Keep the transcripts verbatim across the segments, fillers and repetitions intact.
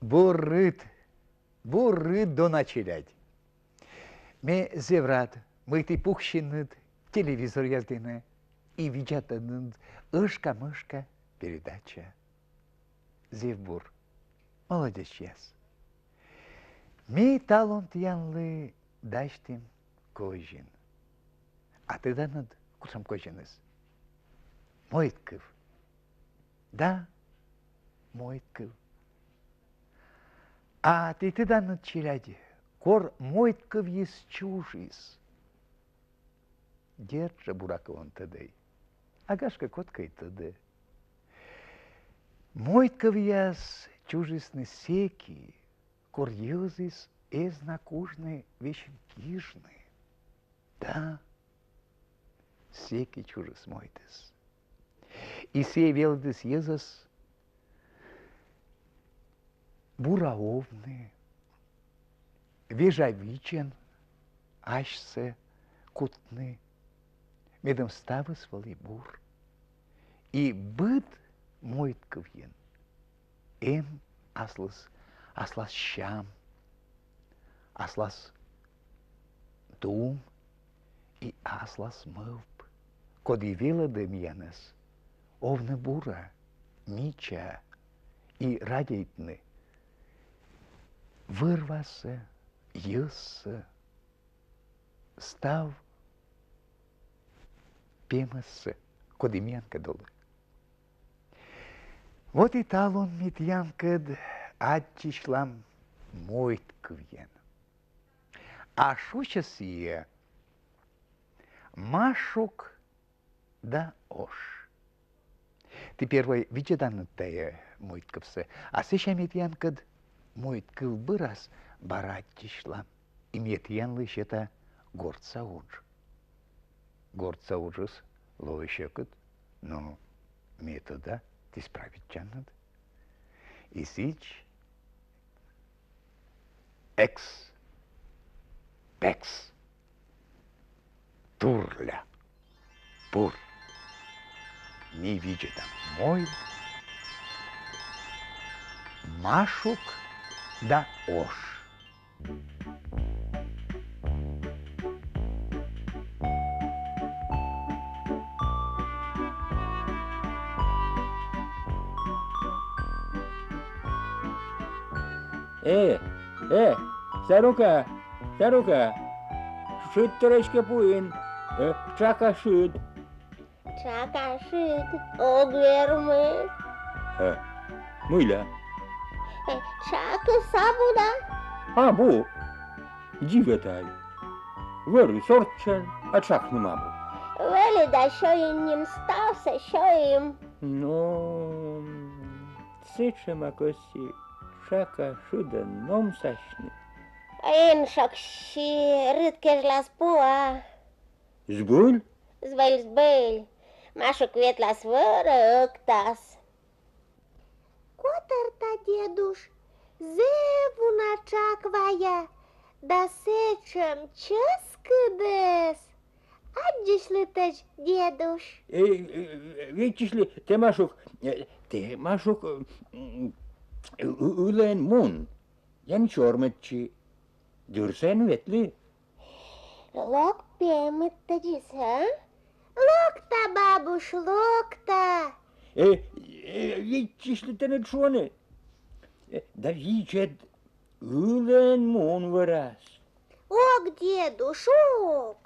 Бур рыт, бур рыт, дона челядь. Ме зэв рад, мый ті пуксинныд телевизоръяс дінӧ и видзӧданныд «Ӧшкамӧшка» передача. Зэв бур. Молодечьяс. Ми талун тіянлы дасьтім козин. А тӧданныд, кутшӧм козиныс? Мойдкыв. Да, мойдкыв. А ті тӧданныд, челядь, кор мойдкывйыс чужис? Дерт жӧ, буракӧ, он тӧдӧй. А гашкӧ, кодкӧ и тӧдӧ. Мойдкывъяс чужисны сэки, кор йӧзыс эз на кужны весиг гижны. Да, сэки чужис мойдыс. И сійӧ велӧдіс йӧзӧс бура овны, вежавидзӧн асьсӧ кутны, медым ставыс вӧлі бур. И быд мойдкывйын эм аслыс, аслас сям, аслас дум и аслас мӧвп, коді велӧдӧ миянӧс овны бура, мича и радейтны вӧр-васӧ, йӧзсӧ, став пемӧссӧ, коді миянкӧд олӧ. Вот и талун ми тіянкӧд аддзысьлам мойдкывйӧн. А шусьӧ сійӧ «Машук да ош». Ті первой видзӧданныд тайӧ мойдкывсӧ, а сэсся ми тіянкӧд мойдкыв бӧрас бара аддзысьлам. И ме тіянлы сета гортса удж. Гортса уджыс лои сьӧкыд, но ме тӧда, ті справитчанныд. И сідз, экс, пекс, турля, пур. Ми видзӧдам мойд «Машук да ош». Э, э, старука, старука, шыдтор эськӧ пуин, э, тшака шыд. Тшака шыд, ог вермы. Э, мыйла? Э, тшакыс абу да. Абу. Дивӧ тай. Вӧрыс орччӧн, а тшакным абу. Вӧлі да сёйим нин, ставсӧ сёйим. Но, сэтшӧма кӧсйи тшака шыдӧн номсасьны. Эн шогсьы, рыт кежлас пуа. Збыль? Збыль, збыль. Машук ветлас вӧрӧ, ӧктас. Котӧрта, дедуш, зэв уна тшак вая, да сэтшӧм чӧскыдӧс. Аддзысьлытӧдз, дедуш. Э, э, виччысьлы, тэ, Машук, э, тэ, Машук, э, м, ы-, ылӧ эн мун. Эн чормӧдчы. Дырсӧ эн ветлы. Лок пемыдтӧдзыс, а? Локта, бабуш, локта. Э, э, виччысьлы, тэныд шуӧны. Э, да видзӧд, ылӧ эн мун вӧрас. Ог, дедуш, ог.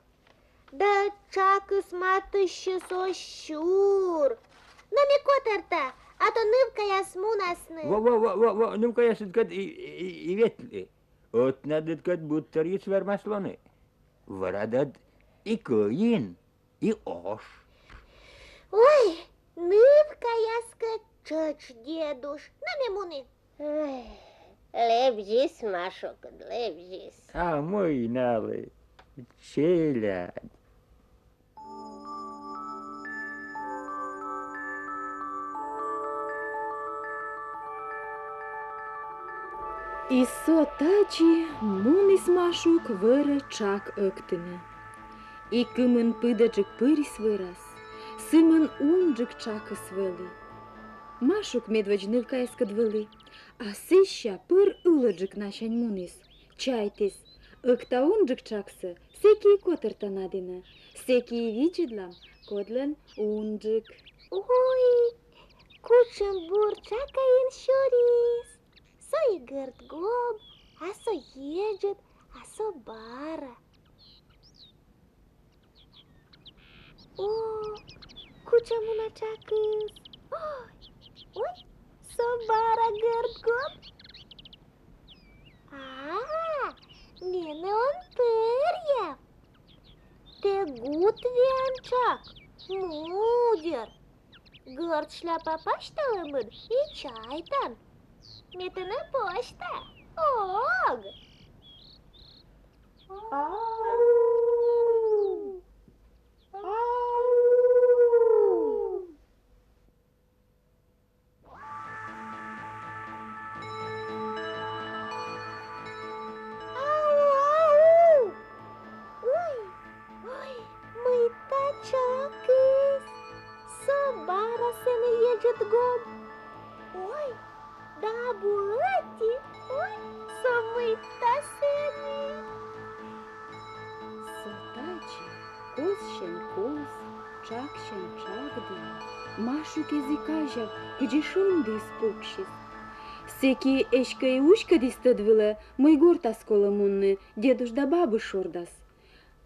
Да тшакыс матыстчис оз сюр. Но ме котӧрта, а то нывкаяс мунасны. Во, во, во, во, во, нывкаясыдкӧд и, и, и ветлы. Ӧтнадыдкӧд быдторйыс вермас лоны. Вӧрадӧд и кӧин, и ош. Ой, нывкаяскӧд тшӧтш, дедуш. Но ме муні. Ой, лэбзис, Машукыд, лэбзис. А мый налы, челядь. И со тадзи муніс Машук вӧрӧ тшак ӧктыны. И кымын пыдӧджык пырис вӧрас, сымын унджык тшакыс вӧлі. Машук медводз нывкаяскӧд вӧлі, а сэсся пыр ылӧджык насянь муніс, чайтіс: ӧкта унджык тшаксӧ сэки и котӧрта на дінӧ, сэки и видзӧдлам, кодлӧн унджык. Ой, кутшӧм бур тшакаын сюрис. Со и гӧрд гоб, а со еджыд, а со бара. О, кутшӧм уна тшакыс. Ой, ой, со бара гӧрд гоб. А, менӧ он пӧръяв. Тэ гут виан тшак, мудер. Гӧрд шляпа пасьталӧмыд и чайтан. Ме тэнӧ пасьта. Ог. Ау! Ау! Ау, ау! Ой, ой, мыйта тшакыс! Со бара сэні еджыд гоб. Ой, да абу ӧти, ой, со мыйта сэні. Со тадзи, козсянь коз, тшаксянь тшак дінӧ, Машук эз и казяв, кыдзи шондіыс пуксис. Сэки эськӧ и уськӧдіс тӧд вылӧ, мый гортас колӧ мунны дедуш да бабуш ордас.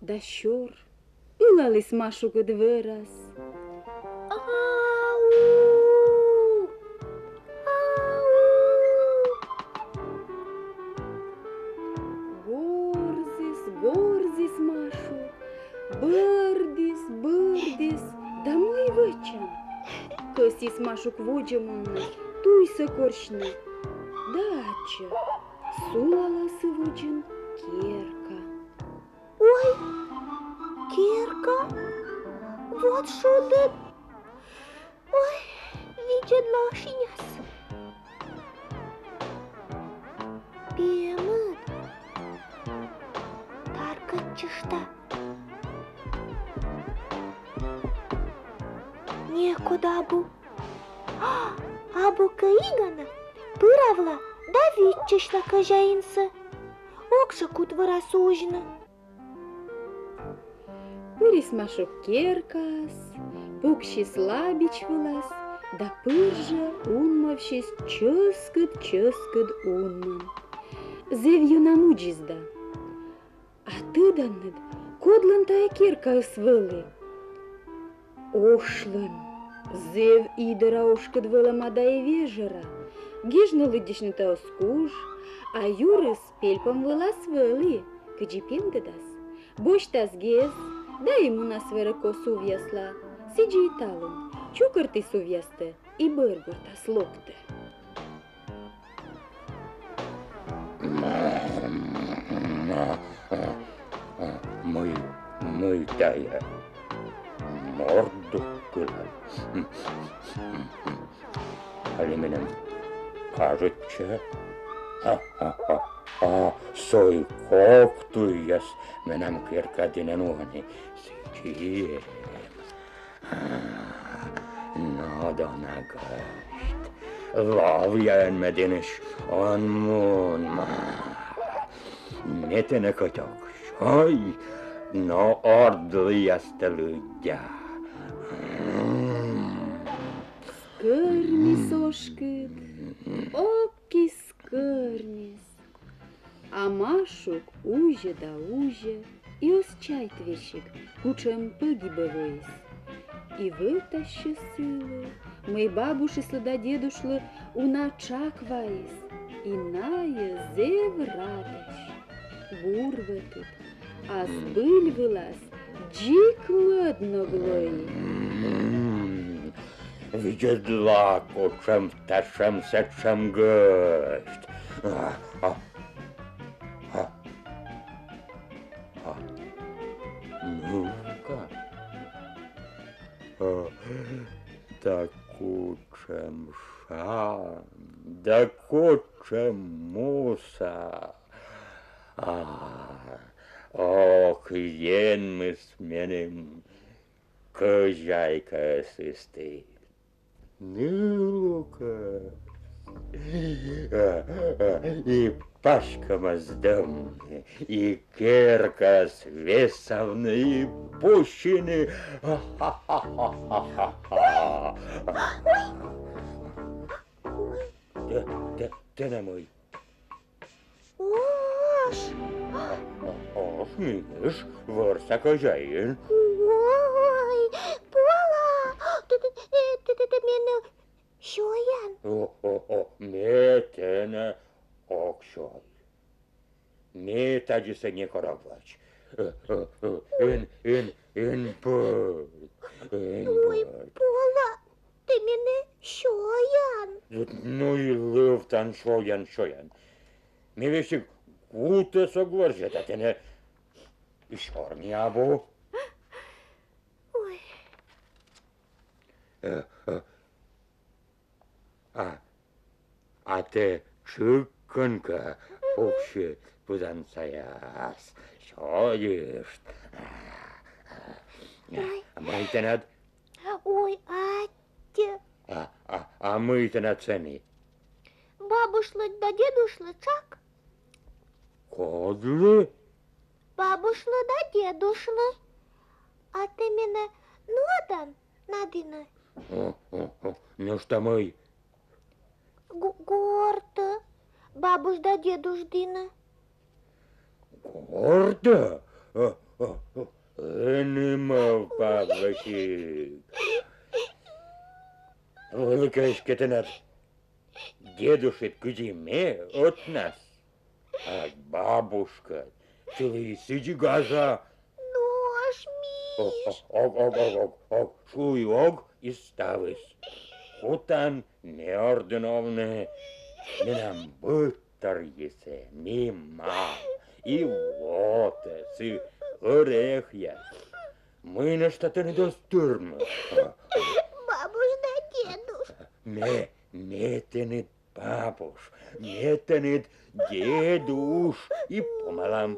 Да сёр ылаліс Машукыд вӧрас. Ау! Ау! Горзіс, горзіс Машук, бӧрдіс, бӧрдіс, да мый вӧчан? Кӧсйис Машук водзӧ мунны, туйсӧ корсьны. Да ачыс сулалӧ сы водзын керка. Ой, керка, вот шуд. Ой, видзӧдла ӧшиньяс. Пемыд. Таркӧдчышта. Некод абу. Абу кӧ, игана пыравла да виччысьла кӧзяинсӧ. Ог жӧ кут вӧрас узьны. Пырис Машук керкаас, пуксис лабич вылас да пыр жӧ унмовсис чӧскыд-чӧскыд унмӧн. Зэв ёна мудзис да. А тӧданныд, кодлӧн тайӧ керкаыс вӧлі? Ошлӧн. Зэв идӧра ошкыд вӧлӧма да и вежӧра. Гижны-лыддьысьны тайӧ оз куж, а юрыс пельпом вылас вӧлі, кыдзи пемдӧдас. Босьтас гез да и мунас вӧрӧ кос увъясла. Сідзи и талун. Чукӧртіс увъястӧ и бӧр гортас локтӧ. Мый, мый тайӧ? Морт дуккылӧ. Али меным кажитчӧ? А, а, а, а, со и кок туйяс менам керка дінӧ нуӧны. Сідзи. Но, дона гӧсьт, ловъя ӧні ме дінысь он мун. Ме тэнӧ кӧть ог сёй, но орд лыястӧ лыддя. Скӧрмис ошкыд, ок и скӧрмис. А Машук узьӧ да узьӧ, и оз чайт весиг, кутшӧм пӧгибӧ воис. И вӧтасьӧ сылы, мый бабушыслы да дедушлы уна тшак вайис, и найӧ зэв радӧсь. Бур вӧтыд, а збыль вылас дзик мӧд ног лои. Видзӧдла, кутшӧм татшӧм-сэтшӧм гӧсьт. А, а, а, а. Ну-ка. А, да кутшӧм шань, да кутшӧм муса. А, ок, Енмыс меным кӧзяйкаӧс ыстіс. Нылукӧс. И паськӧмӧс дӧмны, и керкаӧс весавны, и пусьыны. Ха-ха-ха-ха-ха. Тэ, тэ, тэнӧ мый? Ош. Ош, Миш, вӧрса кӧзяин. Ой, Пола, тэ, тэ, э, тэ, тэ, тэ менӧ сёян? О, о, о, ме тэнӧ ог сёй. Ме тадзисӧ некор ог вӧч. Э, э, э, эн, эн, эн бӧрд, эн бӧрд. Ой, Пола, тэ менӧ сёян. Вот, ну и лӧвтан сёян, сёян. Ме весиг гутӧс ог вӧрзьӧ да тэнӧ и сёрни абу. Ой. Э, э. А, а тэ тшыг кӧнкӧ пуксьы пызан саяс, сёйышт. Ой. А мый тэнад? Ой, аттьӧ. А, а, а мый тэнад сэні? Бабушлы да дедушлы тшак. Кодлы? Бабушлы да дедушлы. А тэ менӧ нуӧдан на дінӧ? О, о, о, нӧшта мый? Гу-, гортӧ. Бабуш да дедуш дінӧ. Гортӧ? О, о, о, эн ымӧв, Павлычик. Вӧлі кӧ эськӧ тэнад дедушыд кыдзи ме, ӧтнас. А бабушкӧд сылы сідзи газа. Ну, Ош Миш. Ог, ог, ог, ог, ог, ог, шуи ог и ставыс. Кутан ме ордын овны. Менам быттьӧ торйыс эм, и мам, и вотӧс, и ӧрехъяс. Мый нӧшта тэныд оз тырмы? Бабуш да дедуш. Ме, ме тэныд бабуш, ме тэныд дедуш, и помалам.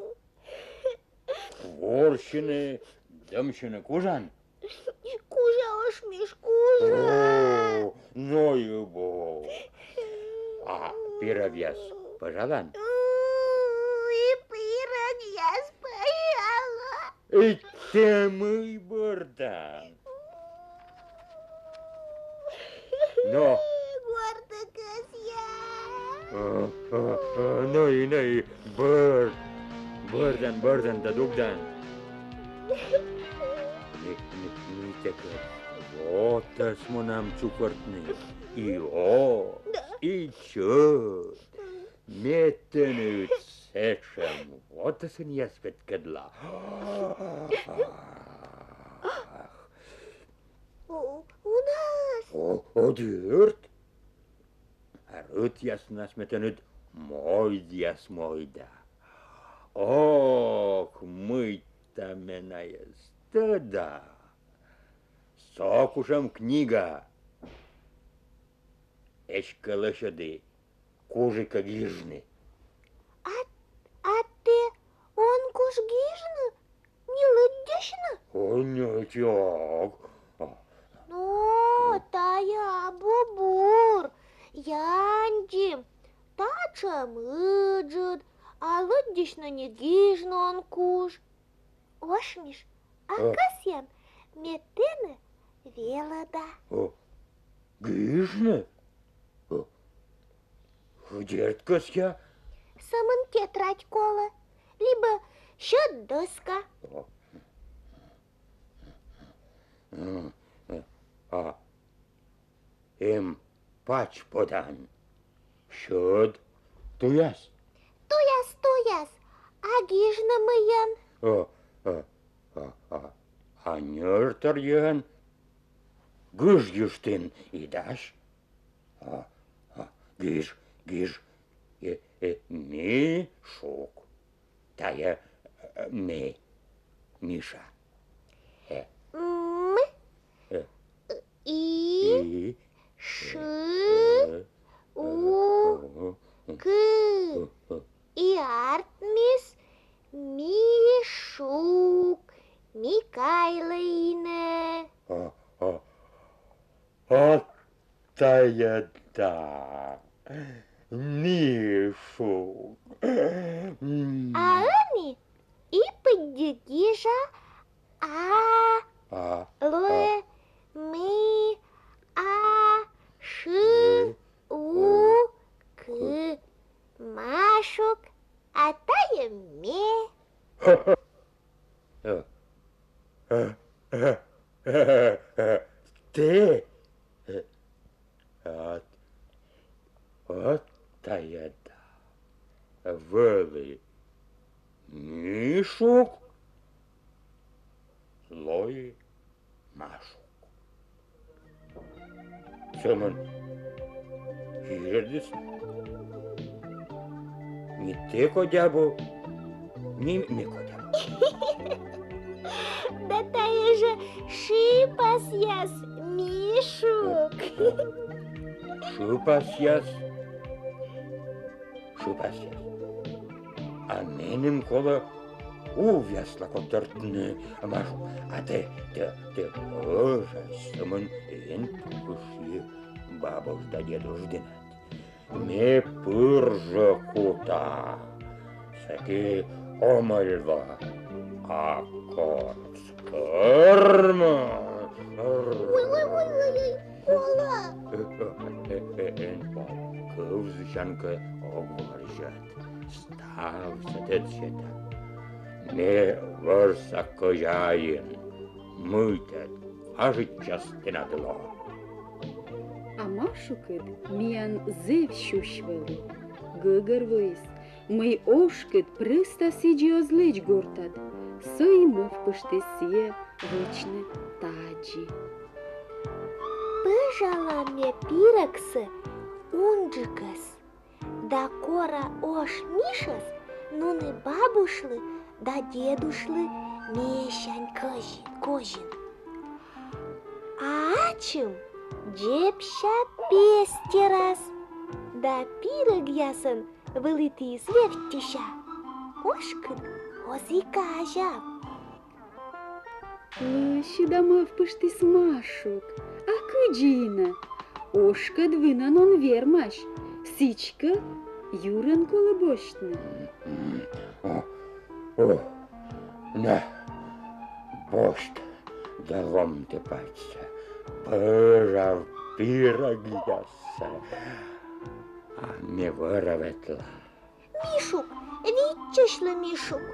Ворсьыны, дӧмсьыны кужан? Кужа, Ош Миш, кужа. О, но и бо. А пирӧгъяс пӧжалан? И пирӧгъяс пӧжала. Эй, тэ мый бӧрдан? Но. Гортӧ кӧсъя. А, а, а, но и, но и, бӧрд. Бӧрдан, бӧрдан да дугдан. Ми, ми, ми тэкӧд вотӧс мунам чукӧртны. И оз, и чӧд. Ме тэныд сэтшӧм вотӧсынъяс петкӧдла. У, у нас. О, о, дерт. Рытъяснас ме тэныд мойдъяс мойда. Ох, мыйта ме найӧс тӧда. Со кутшӧм книга. Эськӧ лӧсьӧді кужикӧ гижны. А, а тэ он куж гижны? Ни лыддьысьны? О, ньӧти ог. Но, тайӧ абу бур. Яндзим, татшӧм ыджыд, а лыддьысьны ни гижны он куж. Ош Миш, а кӧсъян, ме тэнӧ велӧда? О, гижны? О, дерт, кӧсъя. Сӧмын тетрадь колӧ, либӧ сьӧд дӧска. О. М, э, а эм пач пӧдан. Сьӧд. Туяс? Туяс, туяс. А гижны мыйӧн? Э, э, а, а, а ньӧрторйӧн гыжйыштін и дась. А, а, гиж, гиж. Э, э, Мишук. Тайӧ, э, ме, Миша. Э. М, э, и, и, ш, э, у, э, к. Э, э. И артмис Мишук, Микайлӧ инӧ. А, а. А тайӧ да, Мишук. М. А ӧні и пыдди гижа а, а, лоӧ, а, мы, а, шы, у, кы. Машук, а тайӧ ме. Э, э, э, э, э, тэ? Э, а, вот тайӧ да. Вӧлі Мишук, лои Машук. Сӧмын гижӧдіс. Ни тэ кодь абу, ни ме кодь абу. Да тайӧ жӧ шыпасъяс, Мишук. Шыпасъяс. Шыпасъяс. А меным колӧ увъясла котӧртны, Машук. А тэ, тэ, тэ ӧжась, сӧмын эн пышйы бабуш да дедуш дінад. Ме пыр жӧ кута. Сэки омӧль во, а кор скӧрмӧ. Ой, ой, ой, ой, ой, колӧ. Э, э, э, э, эн пов, кывзысян кӧ, ог вӧрзьӧд. Ставсӧ тэд сетан. Ме вӧрса кӧзяин, мый тэд важитчас, тэнад лоӧ. А Машукыд миян зэв сюсь вӧлі. Гӧгӧрвоис, мый ошкыд прӧста сідзи оз лэдз гортад, со и мӧвпыштіс сійӧ вӧчны тадзи. Пӧжала ме пирӧгсӧ унджыкӧс да кора ош мишӧс нуны бабушлы да дедушлы миӧсянь козин, козин. А ачым дзебся пестерас да пирӧгъясӧн вылітіыс вевттьыся. Ошкыд оз и казяв. Лӧсьыда мӧвпыштіс Машук. А кыдзи нӧ? Ошкӧд вынӧн он вермась. Сідзкӧ, юрӧн колӧ босьтны. О, о, на, босьт да ломты пачсӧ. Пӧжав пирӧгъяссӧ, а ме вӧрӧ ветла. Мишук, виччысьлы, Мишук.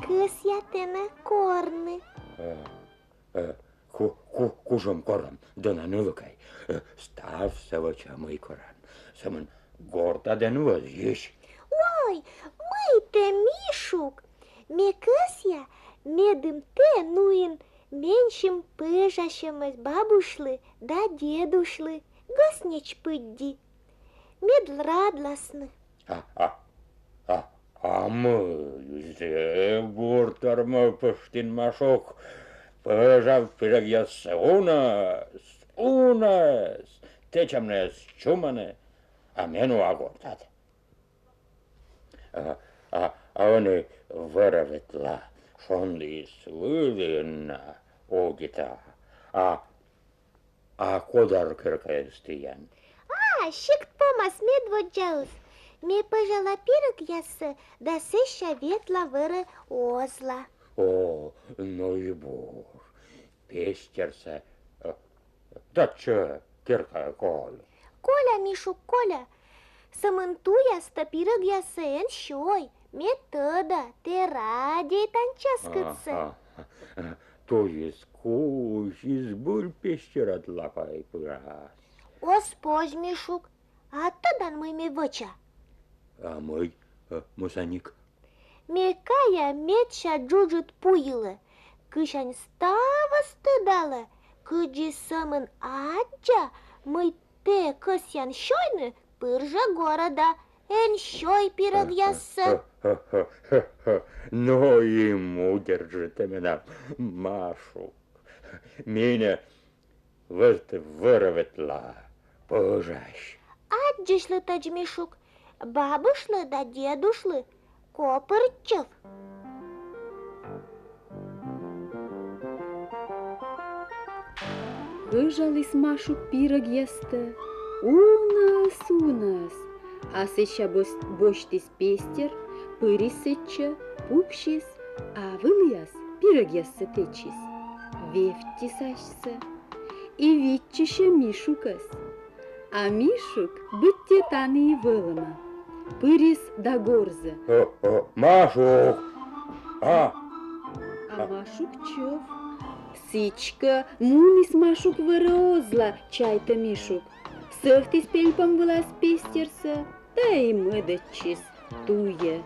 Кӧсъя тэнӧ корны. Э, э, ку-, ку-, кужӧм корам, дона нылукӧй. Э, ставсӧ вӧча, мый коран. Сӧмын гортад эн вӧзйысь. Ой, мый тэ, Мишук. Ме кӧсъя, медым тэ нуин менсьым пӧжасьӧмӧс бабушлы да дедушлы гӧснеч пыдди. Мед радласны. А, а, а, а мый зэв бур тор мӧвпыштін, Машук. Пӧжав пирӧгъяссӧ унӧс, унӧс, тэчам найӧс чуманы, а ме нуа гортад. А, а, а ӧні вӧрӧ ветла, шондіыс вылын на удита. А, а кодар керкаыс тіян? А, сикт помас медводдзаыс. Ме пӧжала пирӧгъяссӧ да сэсся ветла вӧрӧ озла. О, но и бур. Пестерсӧ, э, татчӧ керкаӧ коль? Коля, Мишук, коля. Сӧмын туястӧ пирӧгъяссӧ эн сёй. Ме тӧда, тэ радейтан чӧскыдсӧ. Ага. Туйыс кузь, и збыль пестерад лапаӧ пырас. Оз позь, Мишук. А тӧдан, мый ме вӧча? А мый, э, мусаник? Ме кая медся джуджыд пу йылӧ, кысянь ставыс тыдалӧ, кыдзи сӧмын аддза, мый тэ кӧсъян сёйны пыр жӧ горӧда: эн сёй пирӧгъяссӧ. Но и мудер жӧ тэ менам, Машук. Ме нӧ вӧрӧ ветла, пӧжась. Аддзысьлытӧдз, Мишук, бабушлы да дедушлы копыртчыв. Пӧжаліс Машук пирӧгъястӧ, унаӧс, унаӧс, а сэсся босьтіс пестер, пырис сэтчӧ, пуксис, а выліас пирӧгъяссӧ тэчис, вевттис асьсӧ. И виччысьӧ Мишукӧс. А Мишук быттьӧ тані и вӧлӧма. Пырис да горзӧ: «О, о, Машук! А!» А Машук чӧв. Сідзкӧ, муніс Машук вӧрӧ озла, чайтӧ Мишук. Сӧвтіс пельпом вылас пестерсӧ да и мӧдӧдчис туйӧ.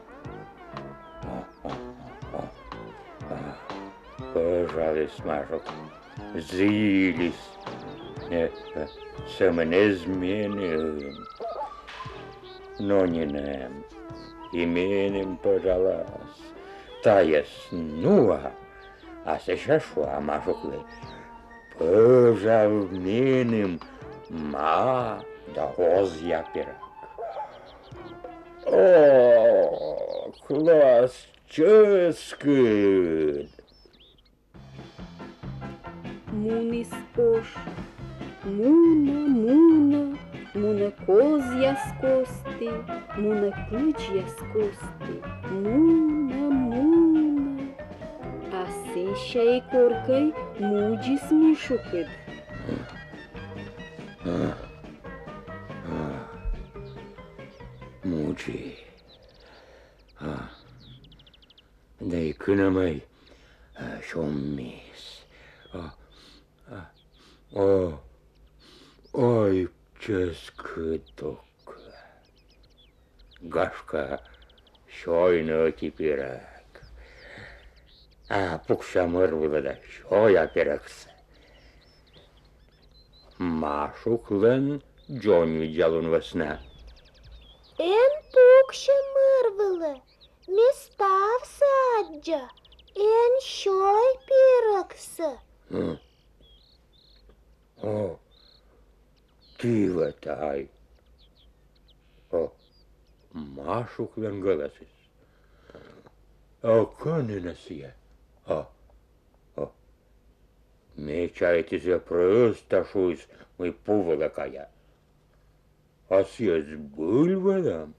Пӧжаліс Машук, зілис, э, э, сӧмын эз меным. Но нинӧм, и меным пӧжалас. Тайӧс нуа, а сэсся шуа Машуклы: «Пӧжав меным ма да озъя пирӧг». О, класс чӧскыд! Муніс ош. Мунӧ, мунӧ, мунӧ козъяс кості, мунӧ кыдзъяс кості, мунӧ, мунӧ. А сэсся и коркӧ мудзис Мишукыд. Мудзи. А. Да и кынӧмӧй, а, сюммис. А, а, о, ой, чӧскыд ток. Гашкӧ, сёйны ӧти пирӧг. А пукся мӧр вылӧ да сёя пирӧгсӧ. Машуклӧн дзоньвидзалун вӧсна. Эн пуксьы мӧр вылӧ, ме ставсӧ аддза, эн сёй пирӧгсӧ. М. О, дивӧ тай. О, Машуклӧн гӧлӧсыс. О, кӧні нӧ сійӧ? О, о. Ме чайті, сійӧ прӧста шуис, мый пу вылӧ кая. А сійӧ збыль вӧлӧм.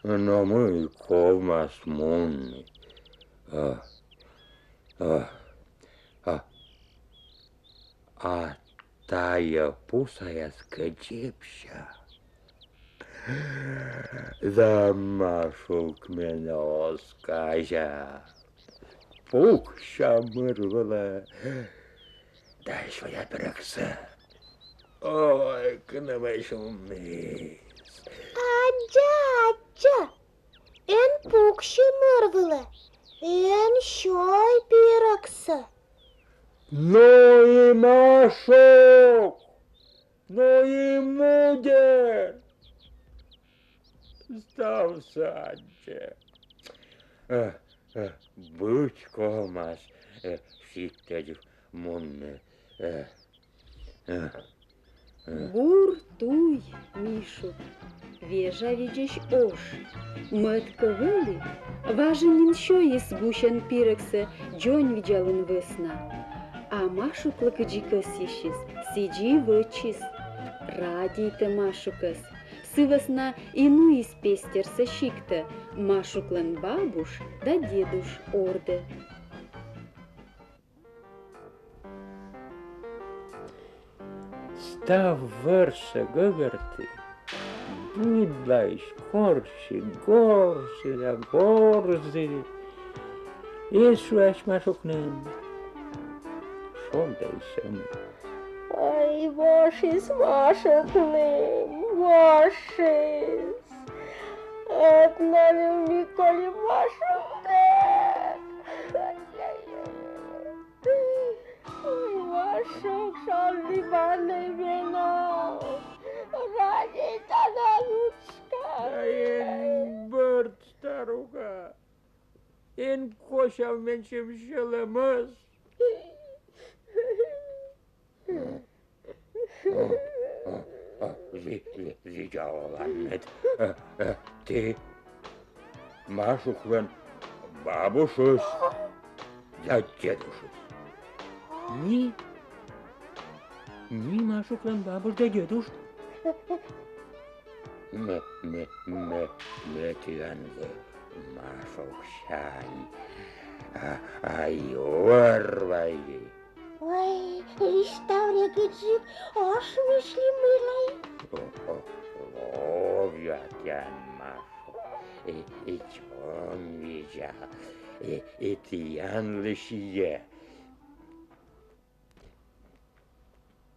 Но мый ковмас мунны. А, а, а, а тайӧ пу саяс кӧ дзебся, да Машук менӧ оз казя. Пукся мӧр вылӧ да сёя пирӧгсӧ. Ой, кынӧмӧй сюммис. Аддза, аддза, эн пуксьы мӧр вылӧ, эн сёй пирӧгсӧ. Но и Машук, но и мудер. Ставсӧ аддзӧ. Э, э, быть ковмас, э, сиктӧдз мунны. Э, э, э. Бур туй, Мишук, вежавидзысь ош. Мӧд кӧ вӧлі, важӧн нин сёйис гусьӧн пирӧгсӧ дзоньвидзалун вӧсна. А Машуклы кыдзи кӧсйысис, сідзи и вӧчис. Радейтӧ Машукӧс. Сы вӧсна и нуис пестерсӧ сиктӧ, Машуклӧн бабуш да дедуш ордӧ. Став вӧрсӧ гӧгӧрті, быдлаысь корси, горзі да горзі. Эз шуась Машукным. Шогдӧй сӧмын. Ай, вошис Машукным, вошис. Ӧтнанныд ми колим Машукным. Ой, Машук, шонді банӧй менам. Радейтана, внучка. Да эн бӧрд, старука. Эн косяв менсьым сьӧлӧмӧс. О, о, о, ви-, ви-, видза оланныд. Э, э, ті Машуклӧн бабушыс да дедушыс. Ми Ми Машуклӧн бабуш да дедуш. Ме, ме, ме, ме тіянлы Машуксянь. А, а юӧр вайи. Ой, висьтав регыдджык, ош Миш ли мый ли. О, о, ловъя тіян, Машук. И, и чон видза, и, и тіянлы сійӧ.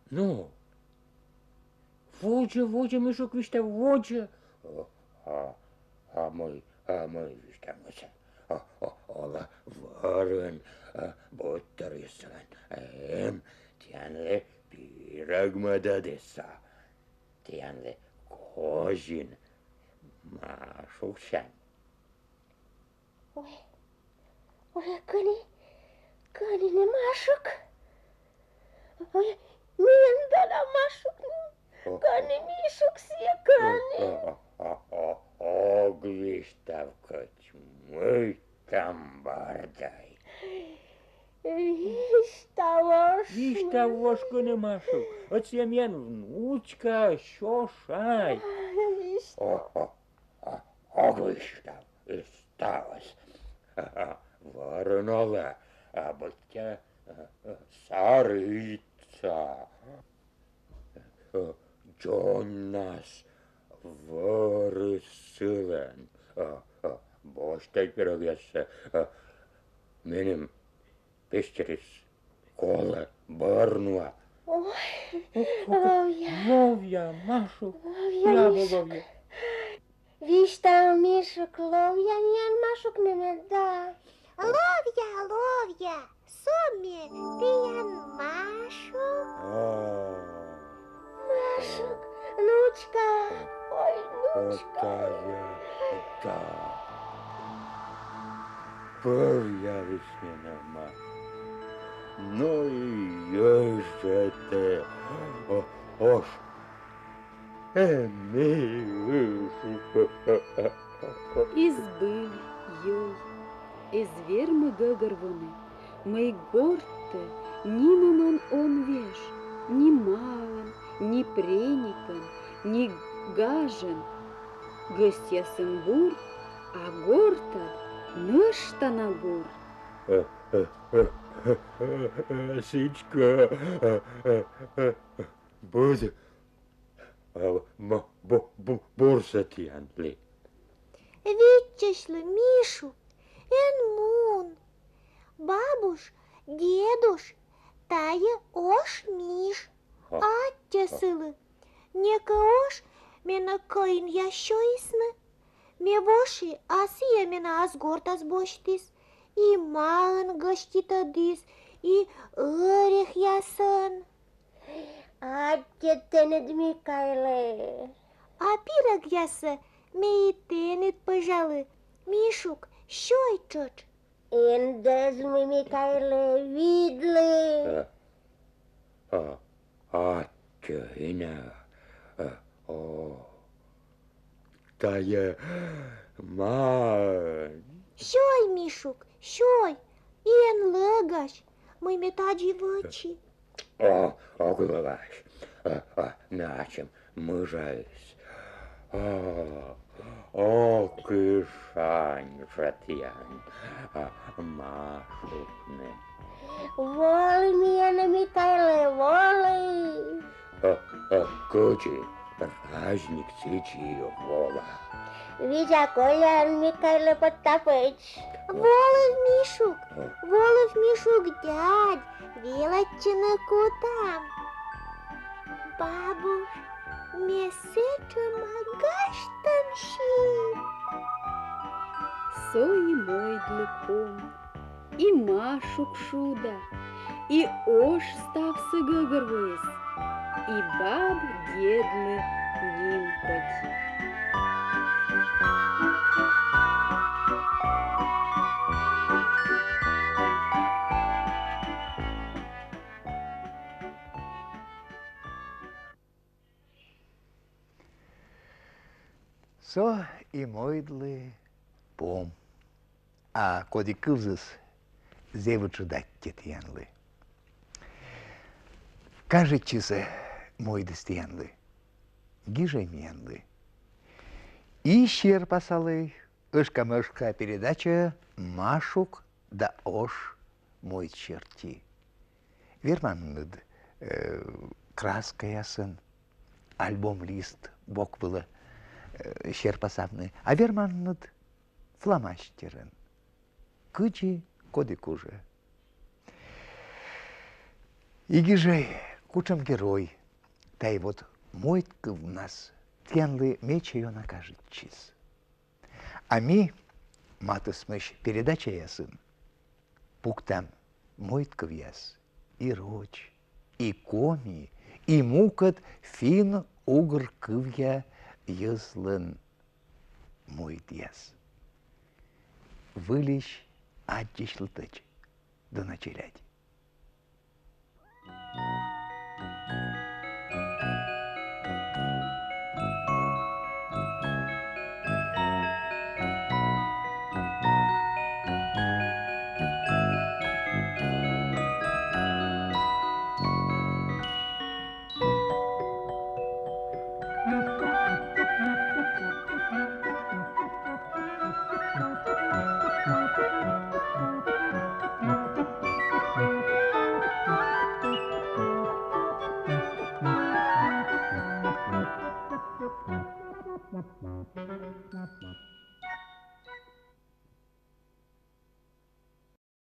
Ну, водзӧ, водзӧ, Мишук, висьтав, водзӧ. А, а, а мый, а мый висьтавнысӧ? А, а, олӧ вӧрын, а, быдторйыс сылӧн эм, тіянлы пирӧг мӧдӧдіс со. Тіянлы козин, Машуксянь. Ой, ой, кӧні, кӧні нӧ Машук? Ой, миян да на Машук. О. Кӧні Мишук сійӧ, кӧні? О, о, о, о, ог висьтав кӧть мый там бӧрдӧй. Висьтав, ош. Висьтав, ош, кӧні Машук. Ӧд сійӧ миян внучка, сё шай. Ой, висьтав. О, о, ог висьтав, и ставыс. А, а, вӧрын олӧ, а, быттьӧ, а, а, сарыйтса. А, дзоньнас вӧрыс сылӧн. А, а, босьтӧй пирӧгъяссӧ. А, меным пестерыс колӧ бӧр нуа. Ой, ловъя. Ловъя, Машук. Ловъя, Мишук. Ловъя. Висьтав, Мишук, ловъя миян Машук нӧ да. Ловъя, ловъя. Со ме тіян Машук. А. Машук, внучка, ой, внучка. Тая, да. Пӧвъявліс менӧ Машук. Но и йӧй жӧ тэ, о, ош. Эм, и, и збыль йӧй. Эз вермы гӧгӧрвоны, мый гортӧ нинӧмӧн он веж, ни маӧн, ни преникӧн, ни гажӧн. Гӧсьтъясын бур, а гортад нӧшта на бур. Сідзкӧ, бур, а, м-, бу-, бу-, бурсӧ тіянлы. Виччысьлы, Мишук, эн мун. Бабуш, дедуш, тайӧ ош Миш. А. Аттьӧ сылы. Некӧ ош менӧ кӧинъяс сёйисны. Ме воши, а сійӧ менӧ ас гортас босьтіс. И маӧн гӧститӧдіс, и ӧрехъясӧн. Аттьӧ тэныд, Микайлӧ. А пирӧгъяссӧ ме и тэныд пӧжалі. Мишук, сёй тшӧтш. Эн дӧзмы, Микайлӧ, видлы. А, а, аттьӧ, Инна, а, о. Тайӧ маӧн. Сёй, Мишук, сёй, и эн лӧгась, мый ме тадзи вӧчи. О, ог лӧгась. А, а, ме ачым мыжаыс. А, ок и шань жӧ тіян, а, Машукны. Волы миянӧ, Микайлӧ, волы. А, а, кыдзи? Праздник сідзи вола. Видза колян, Микайлӧ Потапыч. Волыв, Мишук, а, волыв, Мишук дядь, велӧдчыны кутам. Бабуш, ме сэтшӧма гажтӧмси. Со и мойдлы пом. И Машук шуда, и ош ставсӧ гӧгӧрвоис, и баб-дедлы нимкодь. Со и мойдлы пом. А коді кывзіс зэв ыджыд аттьӧ тіянлы. Кажитчис-ӧ мойдыс тіянлы? Гижӧй миянлы. И серпасалӧй «Ышкамӧшка» передача «Машук да ош» мойд серти. Верманныд, э, краскаясӧн альбом лист бок вылӧ, э, серпасавны, а верманныд фломастерӧн. Кыдзи коді кужӧ. И гижӧй, кутшӧм герой тайӧ вот мойдкывнас тіянлы медся ёна кажитчис. А ми матысмысь передачаясын пуктам мойдкывъяс и роч, и коми, и мукӧд финн-угор кывъя йӧзлӧн мойдъяс. Выльысь аддзысьлытӧдз, дона челядь.